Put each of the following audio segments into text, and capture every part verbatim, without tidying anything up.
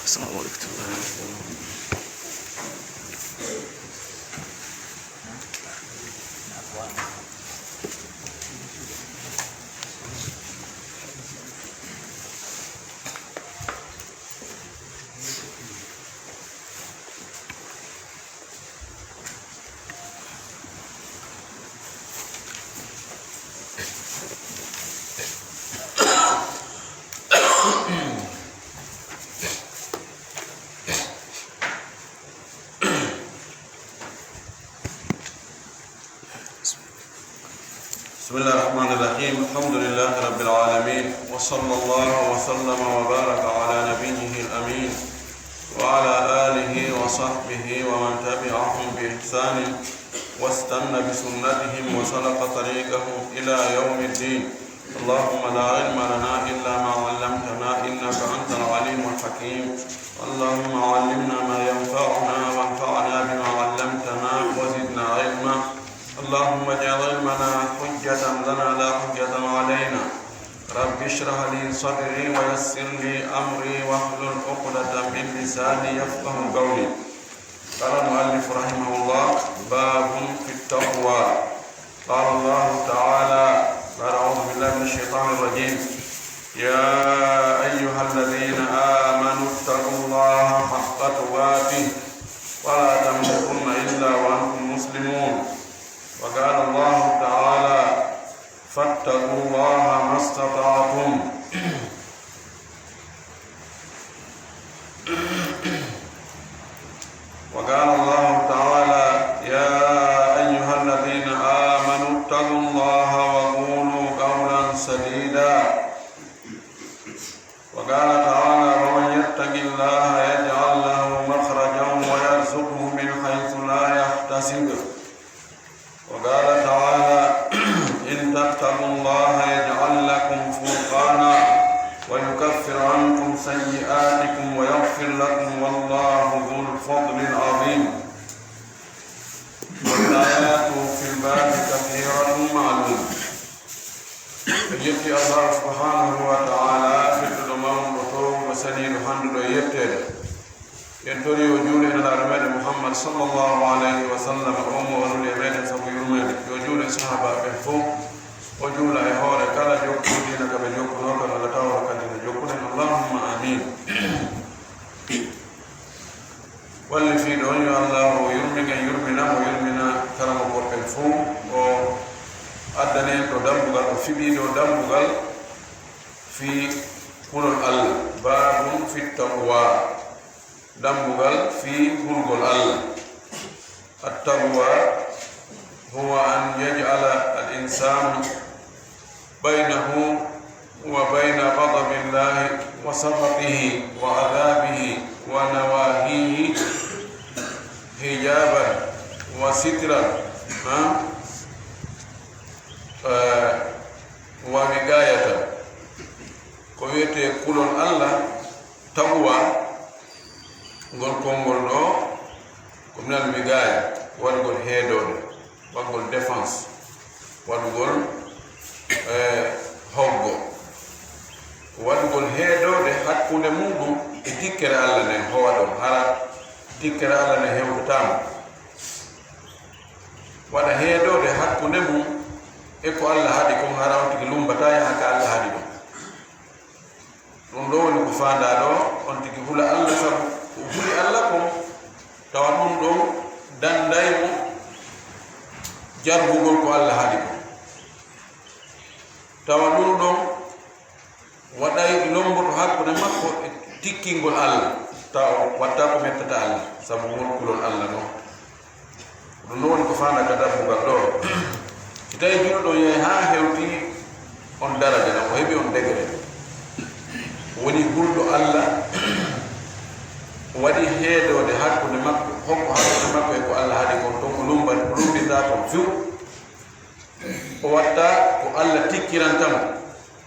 السلام عليكم. بسم الله الرحمن الرحيم. الحمد لله رب العالمين، وصلى الله وسلم وبارك على نبيه الأمين وعلى آله وصحبه ومن تبعهم بإحسان واستن بسنتهم وسلك طريقهم إلى يوم الدين. اللهم لا علم لنا إلا ما علمتنا إنك أنت العليم الحكيم. اللهم علمنا ما ينفعنا وانفعنا بما علمتنا وزدنا علما. اللهم اجعل علمنا حجة لنا لا حجة علينا. رب اشرح لي صدري ويسر لي أمري واحلل عقدة من لساني يفقه قولي. قال المؤلف رحمه الله: باب في التقوى. قال الله تعالى بعد أعوذ بالله من الشيطان الرجيم: يا أيها الذين آمنوا اتقوا الله حق تقاته ولا تموتن إلا وأنتم مسلمون. وقال الله تعالى: فاتقوا الله ما استطعتم. وقال الله تعالى: يا أيها الذين آمنوا اتقوا الله وقولوا قولا سديدا. وقال تعالى: ومن يتق الله يجعل له مخرجا ويرزقه من حيث لا يحتسب. وقال تعالى: إن تتقوا الله يجعل لكم فرقانا ويكفر عنكم سيئاتكم ويغفر لكم والله ذو الفضل العظيم. والآيات في الباب كثيرة معلومة. En yetti Allahu subhanahu wa ta'ala, tedduɗo mawɗo, towɗo seniiɗo, handuɗo e yetteede. En tori o juule e Nelaaɗo meɗen Muhammad sallallahu alayhi wa sallam, o mo o nuli e meɗen sabu yurmeende. Yo juule e sahaabaaɓe ɓen fow, o juula e hoore kala jokkuɗo diina ka ɓe jokkunoo kan, Allah tawra ka diina jokkuɗen. Allahumma amin. Wallifiiɗo on, yo Allahu yurmin en, yurmina mo, yurmina karamokooɓe ɓen fow. O addani en ɗo dambugal, o fiɓii ɗo dambugal fii kulol Allah. Babun fit taqwa. Dambugal fii hulgol Allah. At-taqwa huwa an yaj'ala al-insanu baynahu wa bayna ghadabillahi wa sakhatihi wa adhabihi wa nawahihi hijaban wa sitran, ha? Eh, wa wiqayatan. Ko wiyetee kulol Allah, taqwa, ngol konngol ɗoo, ko minal wiqaya, waɗugol heedoode, waɗugol défense, waɗugol, eh, hoggo, waɗugol heedoode hakkunde muɗum e tikkere Allah nden, howa ɗum, hara tikkere Allah nden hewtataama. Waɗa heedoode hakkunde mum e ko Allah haɗi kon, hara on tigi lumbataa yaha ka Allah haɗi ɗum. Ɗum ɗoo woni ko faandaa ɗoo, on tigi hula Allah sabu ko huli Allah kon, tawa ɗum ɗon danday mo jargugol ko Allah haɗi kon. Tawa ɗum ɗon waɗay lomboto hakkunde makko e tikkingol Allah, tawa o watta ko mettata Allah sabu won kulol Allah ɗon. Ɗum ɗoo woni ko faandaa ka dambugal ɗoo. Si tawii julɗo on yahi haa hewti on daraja ɗon, o heɓi on degré, o woni hulɗo Allah, o waɗi heedoode hakkunde makko, hokko hakkunde makko e ko Allah haɗi kon, ton o lumba-, o lumbintaa kon few. O watta ko Allah tikkiranta mo,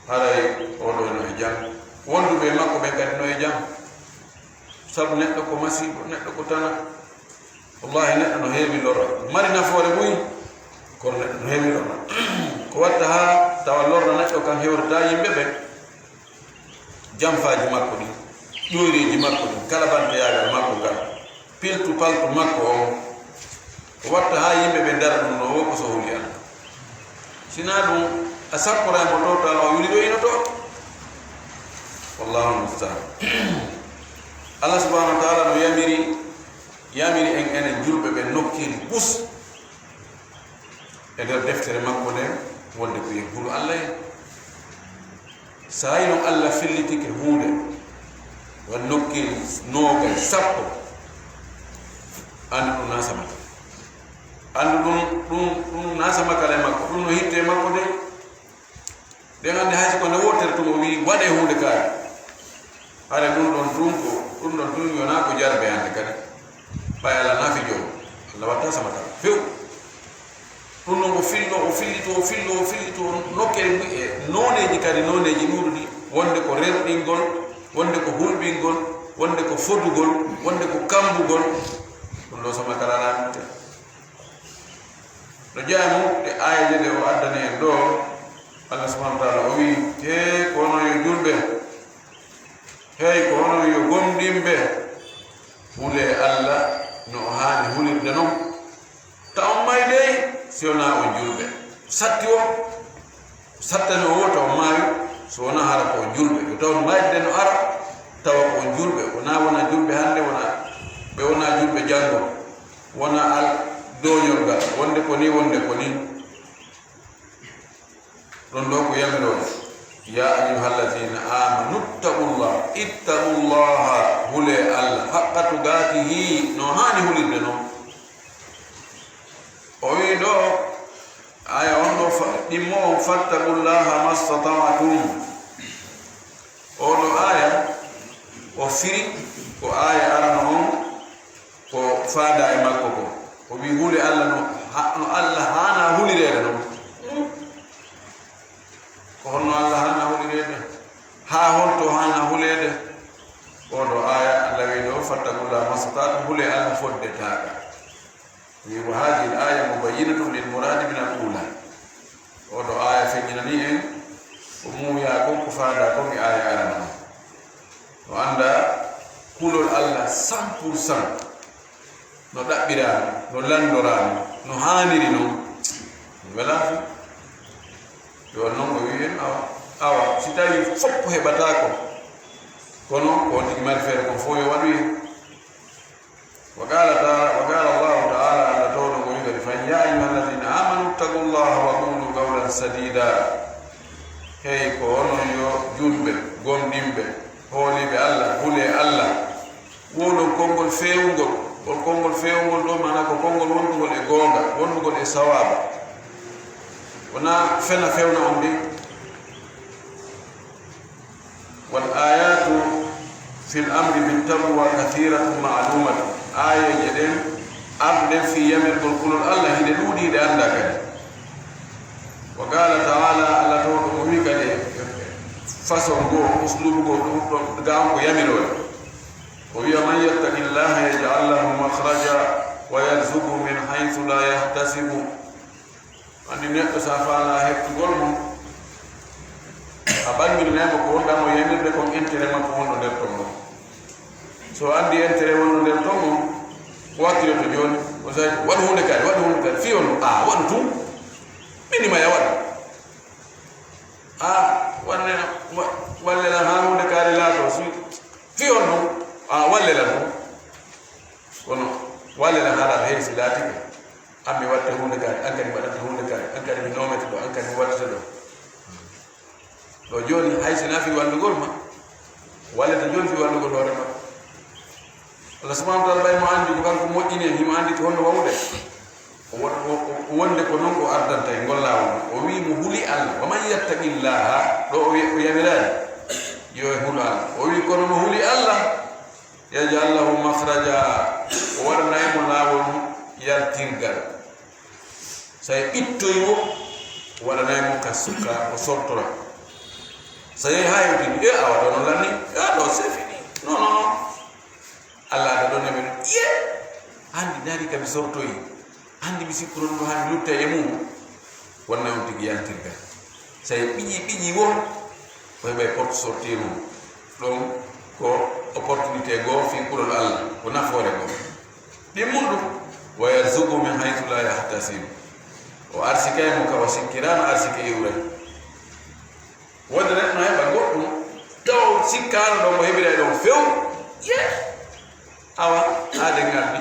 haray oo ɗoo no e jam. Wonduɓe e makko ɓen kadi no e jam. Sabu neɗɗo ko masiibo, neɗɗo ko tana. Wallahi, neɗɗo no heewi lorra. Mari nafoore buy, kono neɗɗo no heewi lorra. Ko watta haa tawa lorra neɗɗo kan hewtataa yimɓe ɓen, janfaaji makko ɗin. ƴoyreeji makko ɗin, kala banteyaagal makko ngal, piltu paltu makko on, o watta haa yimɓe ɓe ndara ɗum no wo ko so huli Allah. Sinaa ɗum, a sakkoray mo to, tawa o yuli ɗo ino to. Wallahu mustaan. Allah subhanahu wa taala no yamiri, yamiri en enen julɓe ɓe nokkeeli bus e nder deftere makko nden, wonde ko en hulu Allah en. So tawi non Allah fellitike huunde, wa nokkeeli noogay, sappo, anndu ɗum na samata. Anndu ɗum, ɗum, ɗum na samata e makko, ɗum no hitte e makko de. Ɗen anndi hay si ko nde wootere tun o wii, "Waɗee huunde kaari." Hare ɗum ɗon tun ko, ɗum ɗon tun yonaa ko jarbe hannde kadi. Ɓay Allah na fijo, Allah watta samata few. Ɗum ɗon o fillo, o fillito, o fillo, o fillito, nokkee e nooneeji kadi, nooneeji ɗuuɗuɗi, wonde ko rerɗingol, wonde ko hulɓingol, wonde ko fodugol, wonde ko kambugol. Ɗum ɗo sama kala laaɓinte. No jeyaa mum e aayeeje ɗe o addani en ɗo, Allah subhanahu wa taala o wii, "Hey, ko onon yo julɓe, hey, ko onon yo gomɗinɓe, hulee Allah no o haani hulirde non. Ta on maay dey si wonaa on julɓe." Satti o, sattani o wota on maayu, so wonaa hara ko on julɓe. Yo taw on maayde no ara, tawa ko on julɓe. Wonaa, wonaa julɓe hannde, wonaa, ɓe wonaa julɓe janngo, wonaa al dooñol ngal, wonde ko ni, wonde ko ni. Ɗon ɗo ko yamiroore. "Ya ayyuhallazina amanu ittaqullah." Ittaqullaha, hulee Allah, haqqa tuqatihi, no haani hulirde non. O wii ɗo, aya on ɗo fa-, ɗimmo on, "Fattaqullaha mastata'tum." Oo ɗo aya, o firi ko aya arano on, ko faada e makko ko. O wii, "Hule Allah no ha-, no Allah haana hulireede non." Ko honno Allah haana hulireede? Haa honto haana huleede? Oo ɗo aya, Allah wii ɗo, "Fattaqullaha mastata'tum", hule Allah fodde taaga. Wi, "Wa hadhihi al-aya mubayyinatun lil muradi min al-ula." Oo ɗo aya feññinani en ko muuyaa kon, ko faada kon e aya arano on. No annda kulol Allah cent pour cent, no ɗaɓɓiraani, no lanndoraani, no haaniri non. Wela fu. Yo non ko wiyen, awa, awa, si tawi fof heɓata ko, kono ko on tigi mari feere kon fof yo waɗu hen. Wa qala ta-, wa qala Allahu ta'ala, Allah towɗo mo wi'i kadi, "Fa ya ayyuhallazina amanu ittaqullaha wa qulu qawlan sadida." Hey, ko onon yo julɓe, gomɗinɓe, hooliiɓe Allah, hulee Allah. Wowlon konngol feewungol, ngol konngol feewungol ɗo, maanaa ko konngol wondugol e goonga, wondugol e sawaaba. Wonaa fena fewna on de. Wal ayatu fil amri bit taqwa kathiratun ma'lumatun. Aayeeje ɗen arɗen fii yamirgol kulol Allah, hiɗe ɗuuɗi, hiɗe anndaa kadi. Wa qala ta'ala, Allah towɗo mo wi'i kadi, façon goo, uslubu goo, ɗum ɗon, ga on ko yamiroore. O wi'a, "Man yattaqillaha yaj'al lahu makhraja wa yarzuqhu min haythu la yahtasibu." Anndi neɗɗo, so a faalaa heɓtugol mo, a ɓannginanay mo ko wonɗaa mo yamirde kon, intérêt makko wonɗo nder ton mo. So anndi intérêt wonɗo nder ton mo, o wakkiloto jooni, o sayti, "Waɗu huunde kaari, waɗu huunde kaari." Fii on, "A waɗu tun. Min ma ya waɗu." A walle, wa-, walle lan haa huunde kaari laato, si fii on non, a walle lan tun. Kono walle lan haa laato, hey, si laatike, an mi watte huunde kaari, an kadi mi waɗante huunde kaari, an kadi mi noomete ɗo, an kadi mi wattete ɗo. Ɗo jooni, hay si na fii wallugol ma, wallete jooni fii wallugol hoore ma. Allah subhanahu wa ta'ala ɓay mo anndi ko kanko moƴƴini en, himo anndi ko honno wawude. O won-, o, o, o wonde ko non o ardanta e ngol laawol. O wi'i mo huli Allah. "Wa man yattaqillaha," ɗo o wi-, o yamiraani yo e hulu Allah. O wi'i kono mo huli Allah, "yaj'al lahu makhraja," o waɗanay mo laawol yaltirgal. So a ɓittoyi mo, o waɗanay mo ka suka, o sortora. So yehi haa hewtini, "E, awa ɗo no lanni, e, ɗo c'est fini." Non, non, non. Allah ada ɗon e men, "Ye, anndi dari ka mi sortoyi, anndi mi sikkuno ɗum haa mi lutta e mum." Wonnay on tigi yantirgal. So a ɓiƴi, ɓiƴi won, ko heɓay porte sortie mum. Ɗon ko opportunité goo fii kulol Allah, ko nafoore goo. Ɗimmuɗum, "Wa yarzuqhu min haythu la yahtasib." O arsikay mo ka o sikkiraano arsike iwre. Wonde neɗɗo no heɓa goɗɗum, taw sikkaano ɗon ko heɓiray ɗon few. Ye! Awa, aaden ngardi.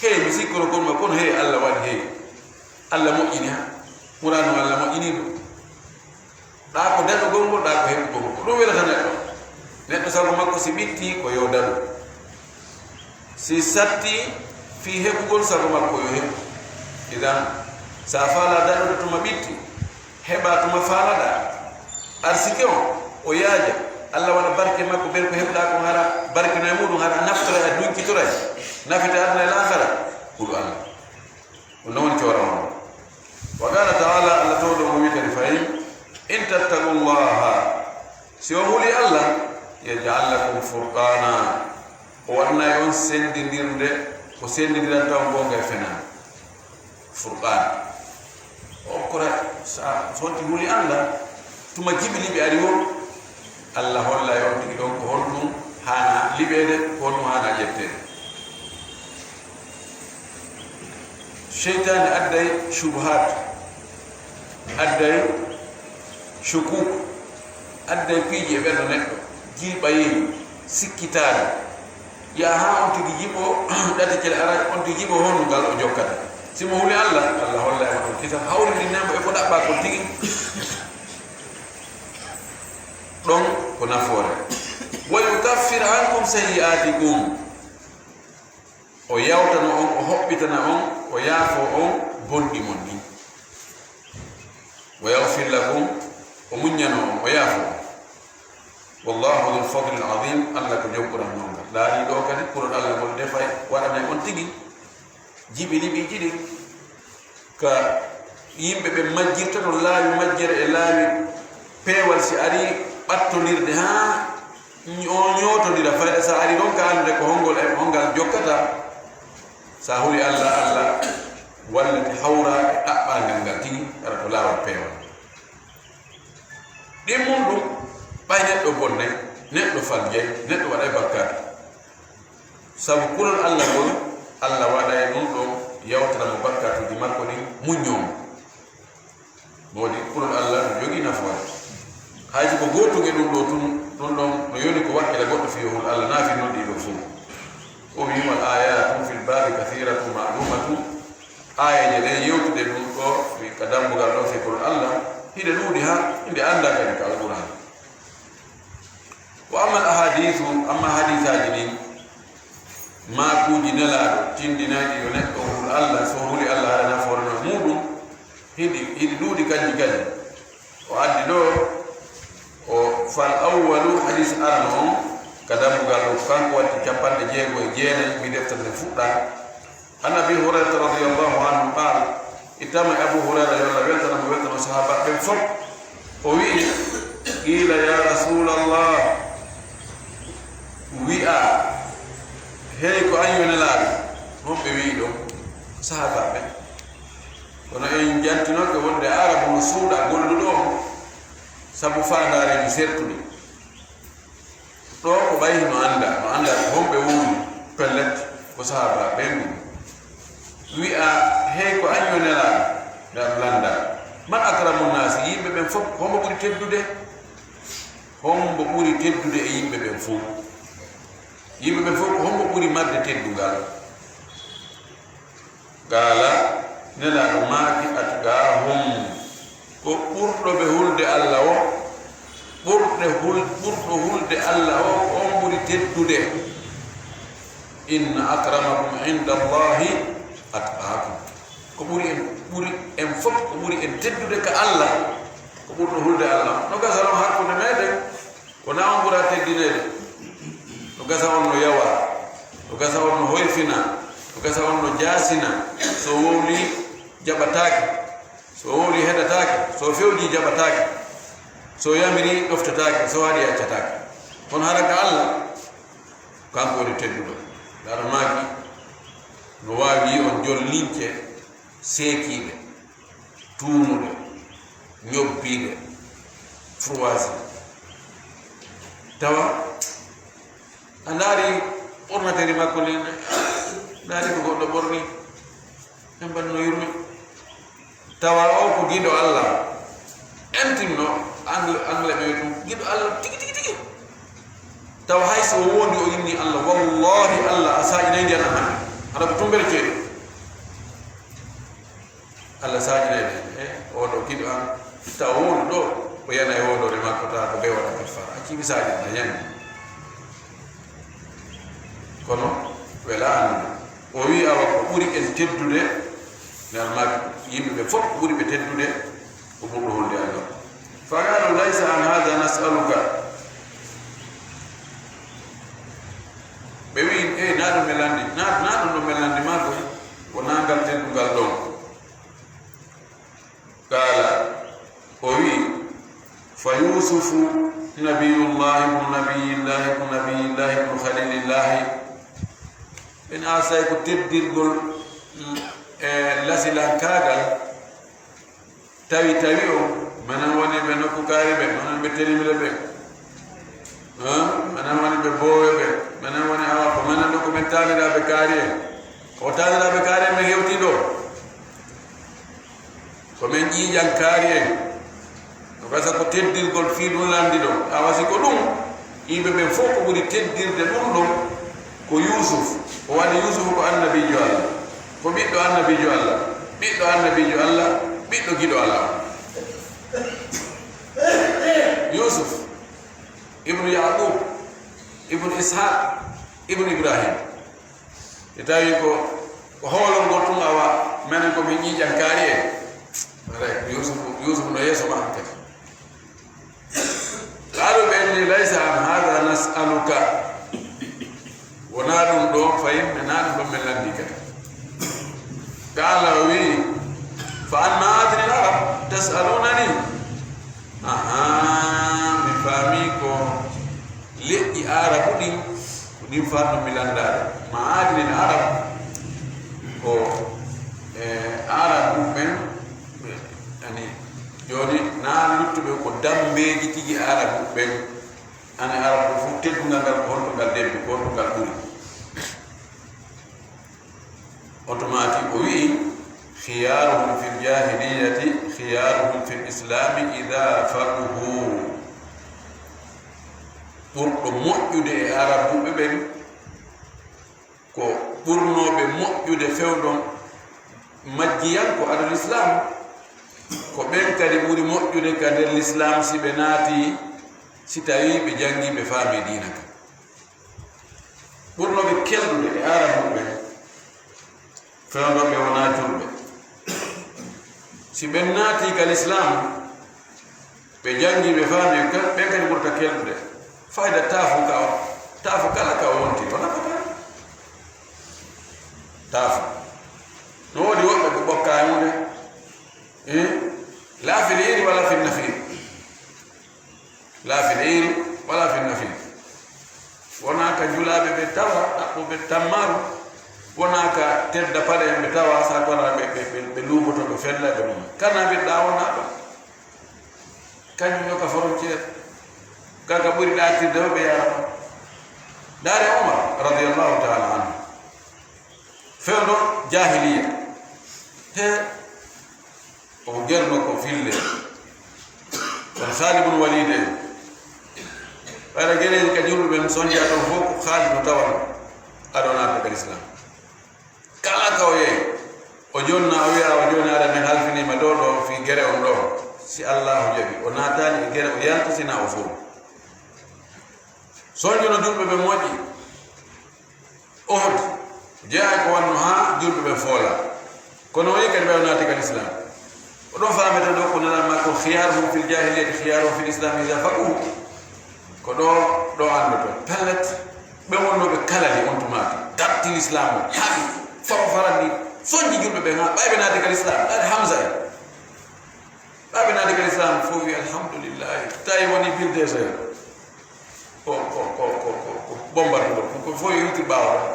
Hey, mi sikkono kon ma, kono hey, Allah waɗi hey. Allah moƴƴini ha. Murano Allah moƴƴini ɗum. Ɗaa ko daɗugol ngol, ɗaa ko heɓugol ngol. Ko ɗum welata neɗɗo. Neɗɗo sago makko si ɓitti, ko yo daɗu. Si satti fii heɓugol, sago makko yo heɓu. Idan, sa faala daɗude tuma ɓitti, heɓa tuma faalaɗaa. Arsike on, o yaaja. Allah waɗa barke makko, bel ko heɓuɗaa kon hara, barkino e muɗum hara, a naftora, a dunkitoray. Nafita aduna e laakara. Hulu Allah. Ɗum noon woni coorawa on. Wa qala taala, Allah towɗo mo wiitani fayin, "In tattaqullaha," si on huli Allah, "yaj'al lakum furqana," o waɗanay on senndindirde, ko senndidiranta on goonga e fenaande. Furqan. O okkora sa, so on ti huli Allah, tuma jiɓi liɓi ari woo, Allah hollay on tigi ɗon ko honɗum haana liɓeede, ko honɗum haana ƴetteede. Seytaane adday shubuhat, adday shukuk, adday piiji e ɓernde neɗɗo, jiiɓayel, sikkitaare. Yaha haa on tigi jiɓo ɗaticel ara, on tigi jiɓo honɗum ngal o jokkata. Si mo huli Allah, Allah hollay mo ɗon kisa, hawrindinay mo e ko ɗaɓɓaa kon tigi. Ɗon ko nafoore. "Wa yukaffir ankum sayyi'atikum." O yawtano on, o hoɓɓitana on, o yaafo on bonɗi mon ɗin. "Wa yaghfir lakum," o muññano on, o yaafo on. "Wallahu dhul fadlil azim," Allah ko jom ɓural mawngal. Laaɗi ɗo kadi, kulol Allah ngol defay, waɗanay on tigi jiɓi liɓiiji ɗin. Ka yimɓe ɓen majjirta ɗon laawi majjere e laawi peewal, si ari ɓattondirde haa o ñootondira fayda, sa ari ɗon ka anndude ko honngol e hongal jokkata. Sa huli Allah, Allah wallete hawra e ɗaɓɓangal ngal tigi, ara ko laawol peewal. Ɗimmun ɗum, ɓay neɗɗo bonnay, neɗɗo faljay, neɗɗo waɗay bakkaatu. Sabu kulol Allah ngol, Allah waɗay ɗum ɗon yawtana mo bakkaatuuji makko ɗin, muññoo mo. Moodi kulol Allah no jogii nafoore. Hay si ko gootun e ɗum ɗoo tun, ɗum ɗon no yoni ko wakkila goɗɗo fii hul Allah naa fii noddiiɗo fow. O wi'i, "Wal ayatu fil babi kathiratun ma'lumatun." Aayeeje ɗen yewtude ɗum ɗoo fii ka dambugal ɗoo fii kulol Allah, hiɗe ɗuuɗi haa hiɗe anndaa kadi ka Alqur'aan. Wa ammal ahadiisu, amma hadiisaaji ɗin, maakuuji Nelaaɗo, tindinayɗi yo neɗɗo hul Allah, so huli Allah haɗa nafoore no muuɗum, hiɗi, hiɗi ɗuuɗi kanji kadi. O addi ɗoo, o fal awwalu, hadiis arano on, ka dambugal ɗoo, kanko watti cappanɗe jeego e jeenayi, mi deftere nde fuɗɗa. An Abi Hurayrata radiyallahu anhu qaal, ittama e Abu Hurayra, yo Allah weltana mo, weltana sahaaba ɓen fof. O wi'i, qiila, ya Rasulallah, wi'a, hey ko an yo Nelaaɗo, honɓe wi'i ɗum? Sahaaba ɓen. Kono en jantinoke wonde Aarabu no suuɗa golluɗo on, sabu faandaareeji sertuɗi. Ɗoo ko ɓay no annda, no annda ko honɓe woni, pellet, ko sahaaba ɓen ɗum. Wi'a, hey ko an yo Nelaaɗo, nde am lannda. Man akramu naasi, yimɓe ɓen fof, hombo ɓuri teddude? Hombo ɓuri teddude e yimɓe ɓen fof? Yimɓe ɓen fof, ko hombo ɓuri marde teddungal? Qaala, Nelaaɗo maaki, atqaahum, ko ɓurɗo ɓe hulde Allah o, ɓurɗe hul-, ɓurɗo hulde Allah o, ko on ɓuri teddude. Inna akramakum inda Allahi atqaakum. Ko ɓuri en, ɓuri en fof, ko ɓuri en teddude ka Allah, ko ɓurɗo hulde Allah. No gasa ɗon hakkunde meɗen. Ko na on ɓura teddineede. No gasa on no yawa, no gasa on no hoyfina, no gasa on no jaasina. So wowli, jaɓataake. So wowli, heɗataake. So fewji, jaɓataake. So yamiri, ɗoftataake. So haɗi, accataake. Kono hara ka Allah, kanko woni tedduɗo. Nde Allah maaki, no waawi yi on jol lince seekiiɓe, tuumuɗe, ñobbiiɗe, froisé. Tawa A ndaari ɓornateeri makko ndin, ndaari ko goɗɗo ɓorni, en mbanno yurmi. Tawa o ko giɗo Allah. Entinno, angle, angle ɓe ɗum, giɗo Allah tigi, tigi, tigi. Tawa hay so o wondi o inni Allah, wallahi Allah a saƴinay ndiyan an hannde. Haɗa ko tumbere ceeɗu. Allah saƴinay ɓe. E, oɗo giɗo an, tawa wondu ɗo, o yana e wondore makko, tawa ko ɓe waɗa kafara. Acci mi saƴinna, yani. Kono, wela anndu. O wi awa ko ɓuri en teddude, nde almaami yimɓe ɓe fof ko ɓuri ɓe teddude, ko ɓurɗo hulde Allah. Faqalu laysa an hada nasaluka. Ɓe wi, e, na ɗum men lanndi, na, na ɗum ɗo men lanndi ma koy, wona ngal teddungal ɗon. Qala, o wi, fa Yusufu nabiyullahi ibnu nabiyillahi ibnu nabiyillahi ibnu khalilillahi. En asay ko teddirgol, e, lasilankaagal. Tawi, tawi o, menen woni ɓe nokku kaari ɓe, menen ɓe telimre ɓe. Haa? Menen woni ɓe boowe ɓe, menen woni awa ko menen ɗo ko men taaniraaɓe kaari en. O taaniraaɓe kaari en men hewtii ɗo. Ko men ƴiiƴan kaari en. No gasa ko teddirgol fii ɗum lanndi ɗo. Awa si ko ɗum, yimɓe ɓen fof ko ɓuri teddirde ɗum ɗon ko Yuusuf. O waɗi Yuusuf ko annabiijo Allah. Ko ɓiɗɗo annabiijo Allah. Ɓiɗɗo annabiijo Allah. Ɓiɗɗo giɗo Allah. Yuusuf, ibnu Yaqub, ibnu Ishaq, ibnu Ibrahim. E tawi ko, ko hoolol ngol tun awa, menen ko min ƴiiƴan kaari en. Haray, Yuusuf, Yuusuf no yeeso ma hankadi. Qaalu ɓe inni, laysa an hada nasaluka. Wonaa ɗum ɗo fayin, wonaa ɗum ɗo men lanndi kadi. Qaala o wi'i, fa an ma'adinil arab tasalunani? Ahaa, mi faami ko leƴƴi Aarabu ɗin, ko ɗin fanno mi lanndaade. Ma'adinil arab ko, e, Aarabu ɓen, ani, jooni na luttuɓe ko dambeeji tigi Aarabu ɓen. Ani Aarabu fof teddungal ngal ko honto ngal debbi, ko honto ngal ɓuri. Otomatik o wi'i, khiyaruhum fil jahiliyati, khiyaruhum fil islami idha faquhu. Ɓurɗo moƴƴude e Aarabuɓe ɓen, ko ɓurnooɓe moƴƴude fewndo majjiyan ko adul Islam, ko ɓen kadi ɓuri moƴƴude ka nder Lislaam si ɓe naati, si tawii ɓe janngii, ɓe faamii diina kan. Ɓurnooɓe kelɗude e Aarabuɓe, fewndo ɓe wonaa julɓe. Si ɓen naatii ka Lislaam, ɓe janngii, ɓe faamii, ka-, ɓen kadi ɓurta kelɗude. Fayda taafu ka o, taafu kala ka o wonti, wala ko tawi. Taafu. No woodi woɓɓe ko ɓokka e mum de. Eh? La fil iri wala fil nafir. La fil iri wala fil nafir. Wonaa ka julaaɓe ɓe tawa, ɗaɓɓuɓe tammaaru. Wonaa ka tedda paɗe en ɓe tawa, sa kona ɓe, ɓe, ɓe, ɓe luuboto, ɓe fella, ɓe ɗum. Kana ɓe ɗa wonaa ɗo. Kañum yo ka frontière. Kaka ɓuri ɗaatirde o ɓe yaara. Ndaare Umar, radiyallahu ta'ala anhu. Fewndo jahiliya. He, o gerno ko fille. Kono Khalid ibn Walid en. Ɓayra gereeji ka julɓe ɓen sonja ɗon fof ko Khalid no tawan aɗo naata ka Islam. Kala ka o yehi, o jonna, o wiya, o joni aɗa min halfiniima ɗo, ɗo fii gere on ɗo. Si Allahu jaɓi, o naataali e gere, o yalti sina o fow. Sonjuno julɓe ɓe moƴƴi. Uhud, jeyaa ko wanno haa julɓe ɓe foola. Kono o yi kadi ɓe o naati kan Islam. Ko ɗon faameten ɗo ko nelal makko, "Khiyaruhum fil jahiliyyati khiyaruhum fil islami idha faquhu." Ko ɗo, ɗo anndoto. Pellet, ɓe wonnooɓe kalali on tumaati. Gatti Islam o, haɓi, faro farandi, sonji julɓe ɓen haa ɓay ɓe naati kadi Islam, ɗaade Hamza en. Ɓay ɓe naati kadi Islam, fof wi, "Alhamdulillahi." Tawi woni pile de serre. Ko, ko, ko, ko, ko, ko bombarde ɗo, ko fof yewti ɓaawo ɗo.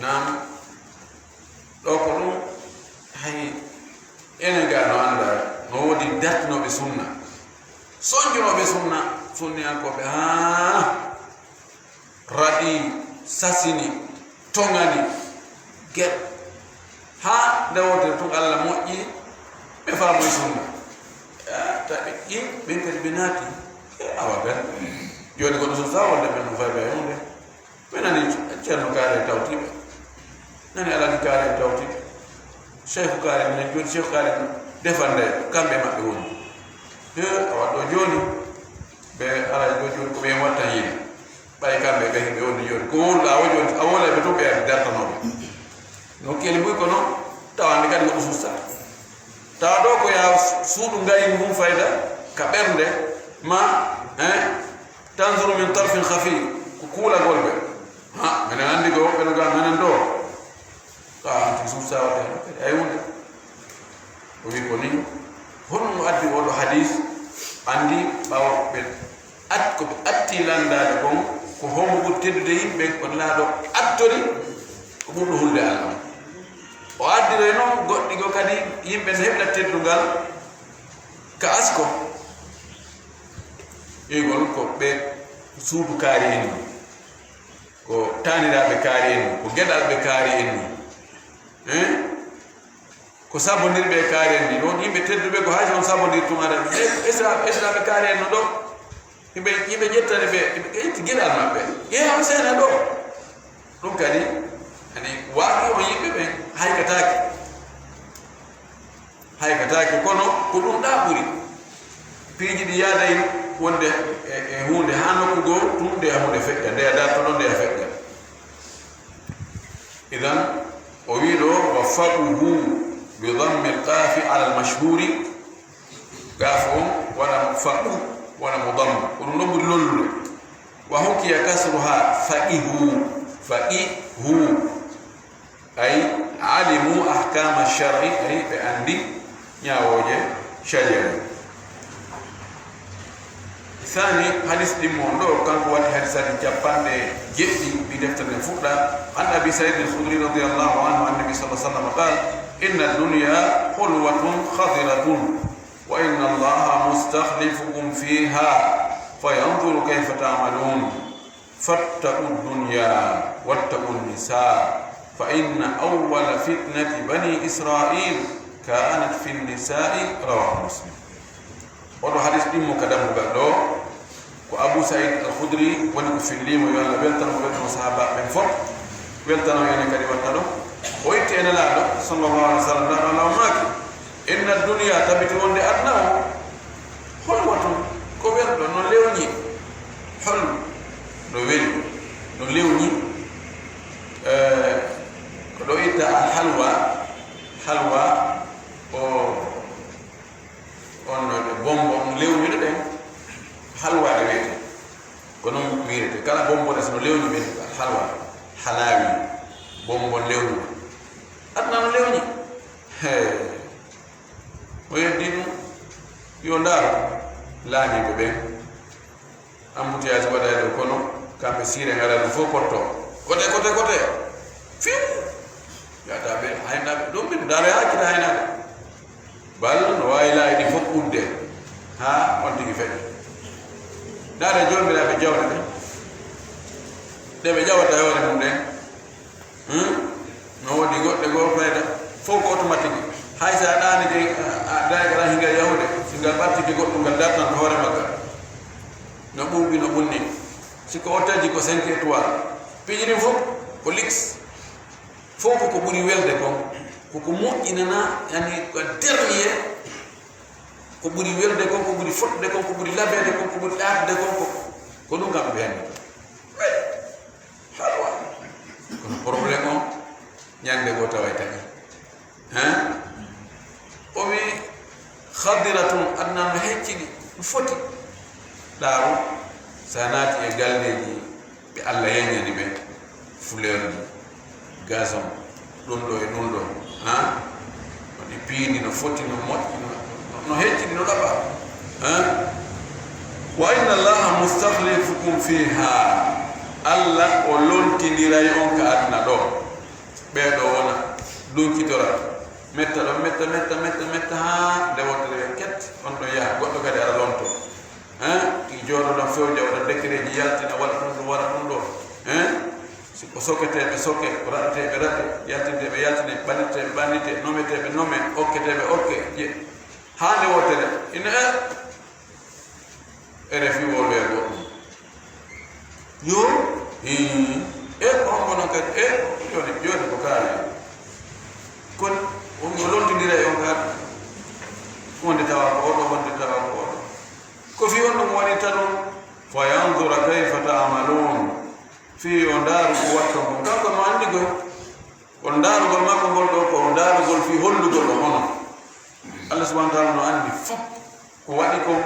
Naam. Ɗo ko ɗum, hay enen ga no annda, no woodi dartinooɓe sunna. Sonjunooɓe sunna, sunniyankooɓe, haa, raɗi, sasini, toŋani, ger. Haa nde wootere tun Alla moƴƴi, ɓe faamoyi sunna. Ah, tawi ɗin, ɓen kadi ɓe naati. Eh, awa ɓen. Jooni goɗɗo so sa wonde ɓen ɗum fay ɓe huunde. Ɓe nani Ceerno Kaari en tawti ɓe. Nani Alhaji Kaari en tawti ɓe. Seeku Kaari en, jooni Seeku Kaari en defande kamɓe maɓɓe woni. He, awa ɗo jooni, ɓe Alhaji ɗo jooni ko ɓe watta yiide. Ɓay kamɓe ɓe, ɓe woni jooni. Ko wowluɗaa o jooni, a wowlay ɓe to ɓe dartanooɓe. No keli buy ko non, tawande kadi ko ɗum susta. Tawa ɗo ko ya suudu ngayi mum fayda, ka ɓernde, ma, hein, tanzuru min tarfin khafi, ko kuulagol ɓe. Ha, menen anndi ko woɓɓe no ga menen ɗo. Ka antum suudu sawa ɗen, ay wonde. O wi ko ni, honno mo addi oɗo hadis, anndi ɓawo ɓe at-, ko ɓe atti landaade kon, ko homo ɓuri teddude yimɓe, ko laaɗo attori, ko ɓurɗo hulde Alla. O addiroy noon goɗɗi goo kadi, yimɓe ne heɓla teddungal ka asko. Ɓeygol ko ɓe suudu kaari en ni, ko taaniraaɓe kaari en ni, ko geɗalɓe kaari en ni. Hein? Ko sabondirɓe e kaari en ni. Ɗon yimɓe tedduɓe ko hay so on sabondir tun aɗa. Esra, esraɓe kaari en no ɗo. Yimɓe, yimɓe ƴettani ɓe, yimɓe ƴetti geɗal maɓɓe. Ƴeewa seena ɗo. Ɗum kadi, ani waawi on yimɓe ɓen haykataake. Haykataake, kono ko ɗum ɗaa ɓuri. Piiji ɗi yaaday wonde e, e huunde haa nokku goo, tun ndeya huunde feƴƴa, ndeya darto ɗon, ndeya feƴƴa. Idan, o wii ɗo, wa faquhu bi dammi alqaafi ala almashhuri, gaaf on waɗa faqu, waɗa mo damma. Ko ɗum ɗon ɓuri lollude. Wa hukiya kasruha faqihu, faqihu. Ay, alimu ahkama shar'i, ay, ɓe anndi ñaawooje shari'a ɗin. Thani, hadis ɗimmo on ɗo, kanko woni hadisaaji capanɗe jeɗɗi ɗi deftere nden fuɗɗa. An Abi Sa'id al-Khudri radiyallahu anhu, an Nabi sallallahu alaihi wasallam qal, inna ad-dunya hulwatun khadiratun, wa inna Allaha mustakhlifukum fiha, fayanzuru kayfa ta'malun. Fattaqu dunya wattaqu nisa, fa inna awwala fitnati bani Israil kanat fi nisai, rawahu Muslim. Oɗo hadis ɗimmo ka dammugal ɗo, ko Abu Sa'id al-Khudri woni ko fillimo, yo Allah weltano mo, weltano sahaaba ɓen fof, weltano enen kadi watta ɗo. O itti e Nelaaɗo sallallahu alaihi wasallam, Nelaaɗo Allah o maaki, inna dunya, tabiti wonde aduna o, hulwatun, ko welɗo, no lewñi. Hol no weli, no lewñi. Eh, ko ɗo itta al halwa, halwa o, on no bonbon lewñuɗo ɗen, halwa ɗe wiyete. Ko noon wiyete, kala bonbon so no lewñi ɓen, al halwa, halawi, bonbon lewñi. Aduna no lewñi. He. O yeddi ɗum, yo ndaar laamiiɓe ɓen. Embouteillage waɗa e ɗo kono, kamɓe siire ngara ɗum fof potto. Kote, kote, kote. Fiw! Yata ɓe, haynaaɓe, ɗum min ndaare haa kita haynaaɓe. Bal no waawi laawi ɗi fof udde. Haa on tigi feƴƴi. Ndaare joomiraaɓe jawɗe ɗen. Ɗe ɓe ƴawata e hoore mum ɗen. Hmm? No woodi goɗɗe goo fayda. Fof ko automatique. Hay so a ɗaanike, a, a, daay kala hingal yahude, so ngal ɓartike goɗɗum, ngal dartan to hoore maggal. No ɓuuɓi, no ɓunni. Si ko hôtel ji ko cinq étoiles. Piiji ɗin fof ko luxe. Fof ko ko ɓuri welde kon. Ko ko moƴƴinana, yani ko dernier. Ko ɓuri welde kon, ko ɓuri fotde kon, ko ɓuri labeede kon, ko ɓuri ɗaatde kon, ko, ko ɗum kam ɓe anndi. Halwa. Kono problème o, ñande goo taway tagi. Hein? O wi, khadiratun, aduna no heccini, no foti. Ɗaaru, so a naati e galleeji ɓe Alla yeñani ɓe, fleur ji, gazon, ɗum ɗo e ɗum ɗo, ha? Woni piindi no foti, no moƴƴi, no, no, no heccini, no ɗaɓa, ha? Wa inna Allaha mustakhlifukum fiha. Alla o lontindiray on ka aduna ɗo. Ɓee ɗo wona, lunkitora, metta ɗo, metta, metta, metta, metta, ha nde wontere ɓe ket, on ɗon yaha, goɗɗo kadi ara lonto. Hein? Ɗi jooɗoɗon fewja, waɗa décret ji, yaltina, waɗa ɗum ɗo, waɗa ɗum ɗo. Si ko soketeeɓe soke, ko raɗeteeɓe raɗe, yaltinteeɓe yaltine, ɓanniteeɓe ɓannite, nometeeɓe nome, okketeeɓe okke, je, haa nde wootere. Ina e R F I woloya goɗɗum. Yo, hii, e ko honko non kadi, e, joni, joni ko kaari. Kon, on yo lontindira e on kaari. Wonde tawa ko oɗo, wonde tawa ko oɗo. Ko fii on ɗum waɗirta ɗum. Fa yanzura kayfa ta'malun. Fii yo ndaaru ko watton kon. Kanko no anndi koy. Kono ndaarugol makko ngol ɗo ko ndaarugol fii hollugol o hono. Allah subhanahu wa ta'ala no anndi fof ko waɗi kon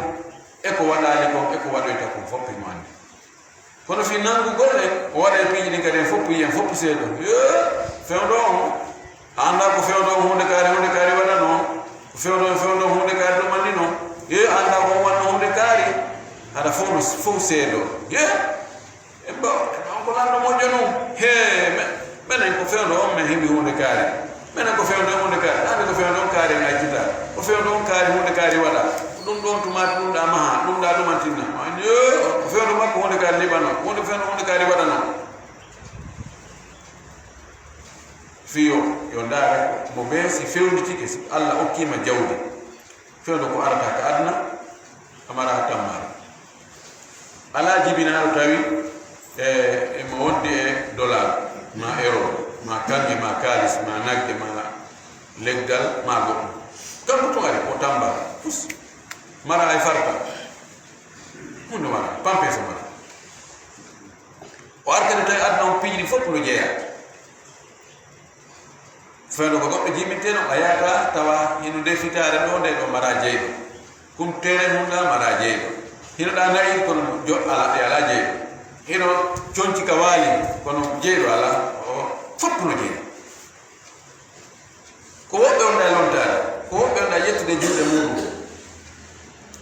e ko waɗaali kon e ko waɗoyta kon fof himo anndi. Kono fii nanngugol en, o waɗa e piiji ɗin kadi en fof yiyen fof seedo. Yo, fewndo on, a anndaa ko fewndo on huunde kaari, huunde kaari waɗanoo, ko fewndo on, fewndo on huunde kaari ɗumanninoo. Yo, a anndaa ko on waɗno huunde kaari, haɗa fof no, fof seedo. Yo, e ba, on ko lanɗo moƴƴo nun. He, me, menen ko fewndo on men himɓe huunde kaari. Menen ko fewndo on huunde kaari. Ande ko fewndo on kaari en accita. Ko fewndo on kaari huunde kaari waɗa. Ɗum ɗon tumaati ɗum ɗa maha, ɗum ɗa ɗumantinna. Ma, yo, ko fewndo makko huunde kaari liɓano. Huunde fewndo huunde kaari waɗano. Fiyo, yo ndaara mo ɓe si fewnditike, si Allah okkima jawdi. Fewndo ko arata ka aduna, a mara tammaare. Alaa jibinaaɗo tawi e, emo wondi e dollar, ma euro, ma kaŋŋe, ma kaalis, ma nagge, ma leggal, ma goɗɗum. Kanko tun ari, o tamba, fus. Mara ay farta. Hunde mara, pampese mara. O artani tawi aduna on piiji ɗi fof no jeeya. Fewndo ko goɗɗo jibinteno, a yahata tawa hino nde fitaare ɗo, nde ɗo mara jeyɗo. Kum tere mum ɗa mara jeyɗo. Hino ɗa na'i kono jo-, ala, ɗe ala jeyɗo. Hino conci ka waali kono jeyɗo ala, o fof no jeeya. Ko woɓɓe on ɗa lontaade, ko woɓɓe on ɗa yettude juuɗe muɗum.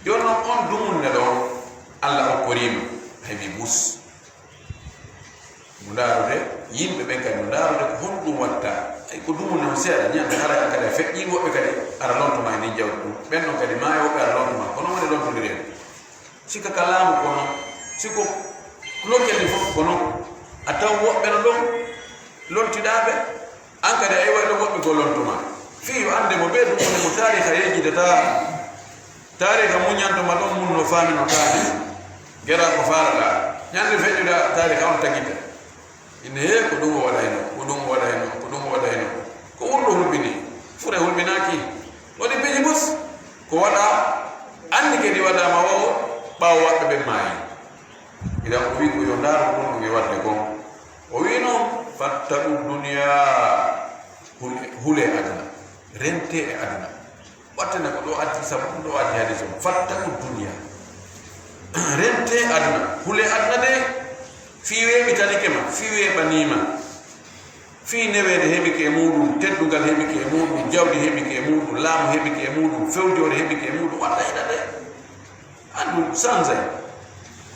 Jooni noon on dumunne ɗo, Allah okkorima, heɓi bus. Mo ndaarude, yimɓe ɓen kadi mo ndaarude ko honɗum watta. Ay ko dumunne on seeɗa, ñande hara kadi a feƴƴi woɓɓe kadi ara lontoma e ndin jawdi ɗum. Ɓen ɗon kadi ma e woɓɓe ara lontoma, kono woni lontondiren. Sikka ka laamu kono, sikko lokkel ɗi fof kono, a taw woɓɓe no ɗon lontiɗaaɓe, an kadi a iway ɗon woɓɓe goo lontoma. Fii yo annde mo ɓee dumunne mo taariika yejjidata. Taariika muññantoma ɗon mun no faaminotaade. Gera ko faalaɗaa. Ñande feƴƴuɗaa taariika on tagita. Ine hee ko ɗum o waɗayno, ko ɗum o waɗayno, ko ɗum o waɗayno. Ko wurɗo hulɓini, fure hulɓinaaki. Waɗi peji bus. Ko waɗa, anndi kadi waɗaama o ɓaawo waɗɓe ɓen maayi. Idan o wi ko yo ndaaru ko ɗum e waɗde kon. O wi noon, fattaqu dunya, hule, hule aduna, rente e aduna. Wattana ko ɗo addi, sabu ɗum ɗo addi hadis on. Fattaqu dunya. Rente aduna. Hule aduna de, fii weeɓitanike ma, fii weeɓanii ma. Fii neweede heɓike e muuɗum, teddungal heɓike e muuɗum, jawdi heɓike e muuɗum, laamu heɓike e muuɗum, fewjoore heɓike e muuɗum, watta ina de. Anndu, sanzay.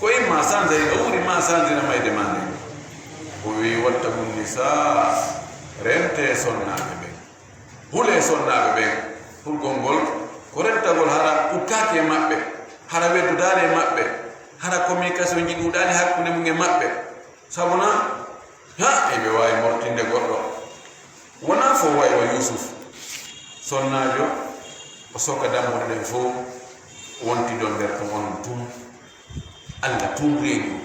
Ko imma sanzay, no wuri ma sanzina mayde ma nde. O wi, wattaqu nisaa, rente sonnaaɓe ɓen. Hule sonnaaɓe ɓen, hurgol ngol ko rentagol hara ukkaaki e maɓɓe, hara weddodaali e maɓɓe, hara communication ji ɗuuɗaali hakkunde mum e maɓɓe. Sabu na, ha, eɓe waawi mortinde goɗɗo. Wonaa fof wayi wa Yuusuf. Sonnaajo, o soka dammuɗe ɗen fof, wonti ɗon nder ko onon tun. Alla tun reeni.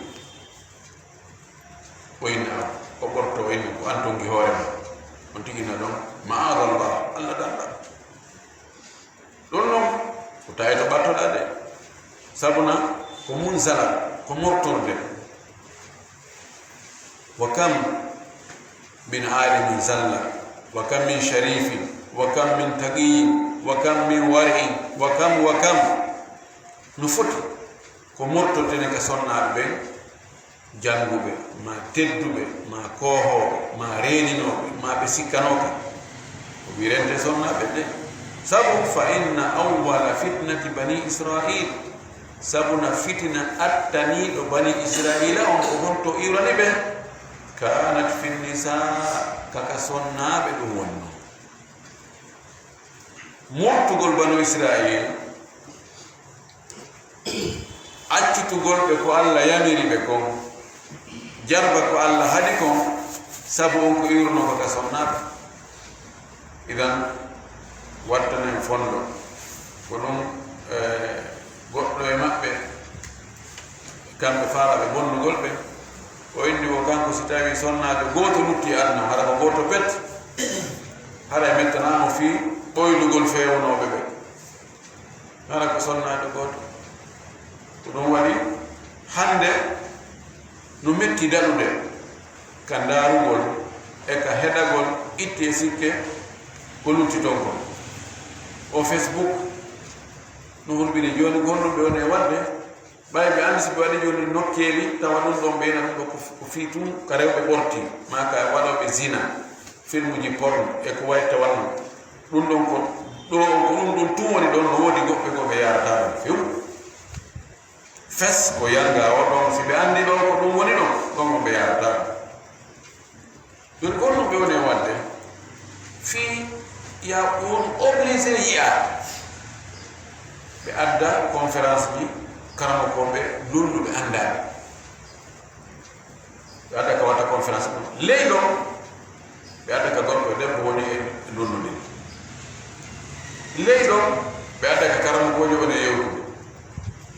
O inna o, o ɓorto, o inna ko an tongi hoore ma. On tigi na ɗon, ma'adallah, Alla danda. Ɗon non, ko tawi to ɓattoɗaa de. Sabuna, ko mun sala, ko mortorde. Wa kam min alimin zalla, wa kam min sharifin, wa kam min taqiyin, wa kam min wari'in, wa kam, wa kam. No foti ko mortorde ne ka sonnaaɓe ɓen, jannguɓe, ma tedduɓe, ma koohooɓe, ma reeninooɓe, ma ɓe sikkanooka. O wi rente sonnaaɓe ɓen. Sabu, fa inna awwala fitnati bani Israil, sabu na fitina attaniiɗo bani Israila on, ko honto iwrani ɓe? Kanat fi nisa, kaka sonnaaɓe ɗum wonnoo. Murtugol banu Israil, accitugol ɓe ko Alla yamiri ɓe kon, jarba ko Alla haɗi kon, Sabu on ko iwruno ko ka sonnaaɓe. Idan, wattanen fondo. Ko ɗum, eh, goɗɗo e maɓɓe, kamɓe faalaɓe bonnugol ɓe, o inni wo kanko si tawi sonnaajo gooto lutti e aduna, hara ko gooto pet, hara e mettanaama fii ɓoylugol feewonooɓe ɓe. Hara ko sonnaajo gooto. Ko ɗum waɗi hannde no metti daɗude ka ndaarugol e ka heɗagol itti e sikke ko lutti ton kon. O Facebook no hulɓini jooni, ko honɗum ɓe woni e waɗde? Ɓay ɓe anndi si ɓe waɗi jooni nokkeeli, tawa ɗum ɗon ɓe ina ɗum ɗo ko f-, ko fii tun ka rewɓe ɓorti, maa ka waɗooɓe zina, filmuji porno e ko wayi tawatno. Ɗum ɗon ko ɗo, ko ɗum ɗon tun woni ɗon, no woodi goɗɓe goo ɓe yaarataa ɗon few. Fes ko yanga o ɗon, si ɓe anndi ɗon ko ɗum woni ɗon, ɗon on ɓe yaarataa ɗon. Jooni ko honɗum ɓe woni e waɗde? Fii ya on obligé yi'a. Ɓe adda conférence ji karamokooɓe lunnduɓe anndaaɓe. Ɓe adda ka watta conférence ɗum. Ley ɗon, ɓe adda ka gorko e debbo woni e lunndu ndin. Ley ɗon, ɓe adda ka karamokoojo woni e yewtude.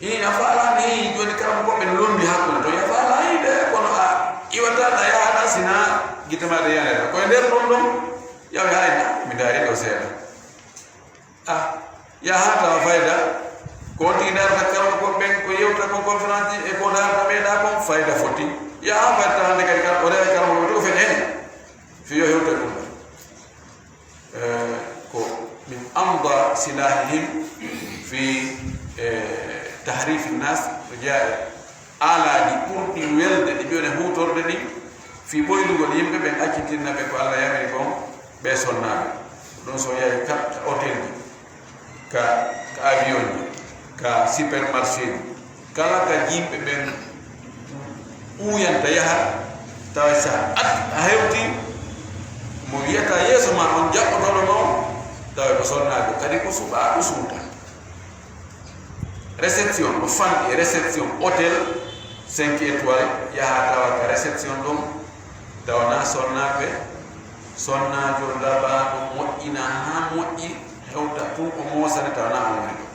Ii, a faalaani, ii, jooni karamokooɓe lundi hakkunde ton. A faalaani de, kono a iwataa, a yahataa, sinaa gite maa ɗe yaneta. Ko e nder ɗon ɗon, yawi haayna, mi ndaari ɗo seeɗa. Ah, yahataa fayda. Ko on tigi ndaarata karamokooɓe ɓen, ko yewta kon conférence ji, e ko ndaarata ɓe ɗa kon, fayda foti. Yaha fayda hannde kadi kar-, o rewa karamokooɓe to, o fen heen. Fi yo hewta ɗum. Eh, ko min amda silahihim fi, eh, tahrifi nnas, no jeyaa e aalaaji ɓurɗi welde ɗi ɓe woni huutorde ɗin fii ɓoylugol yimɓe ɓen, accitinna ɓe ko Alla yamiri kon, ɓe sonnaaɓe. Ɗum so yahi ka, ka hôtel ji, ka, ka avion ji, ka supermarché ji, kala ka yimɓe ɓen uuyanta yaha, tawa sa at-, a hewti, mo wiyata yeeso ma on, jaɓɓotooɗo ma on, tawa ko sonnaajo, kadi ko suɓaaɗo suuta. Réception, no fanɗi e réception hôtel cinq étoiles, yaha tawa ka réception ɗon, tawa na sonnaaɓe, sonnaajo labaaɗo moƴƴina haa moƴƴi, hewta tun o moosani tawa na on woni ɗon.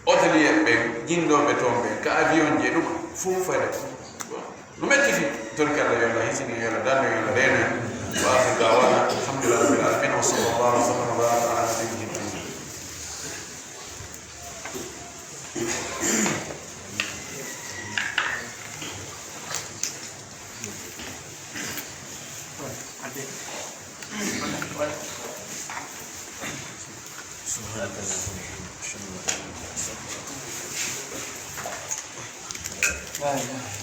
Hôtelier ɓen, jinndooɓe toon ɓen, ka avion ji e ɗum, fof fayda ɗum. No metti fi, torki Allah yo Allah hisini, yo Allah dandu, yo Allah reeno en. Wa akhiru da'wana, alhamdulillahi rabbil alamin, wa sallallahu wa sallam wa baraka ala nabiyyina Muhammad. سبحانك اللهم وبحمدك، أشهد أن لا إله إلا أنت، أستغفرك وأتوب إليك. لا إله إلا أنت.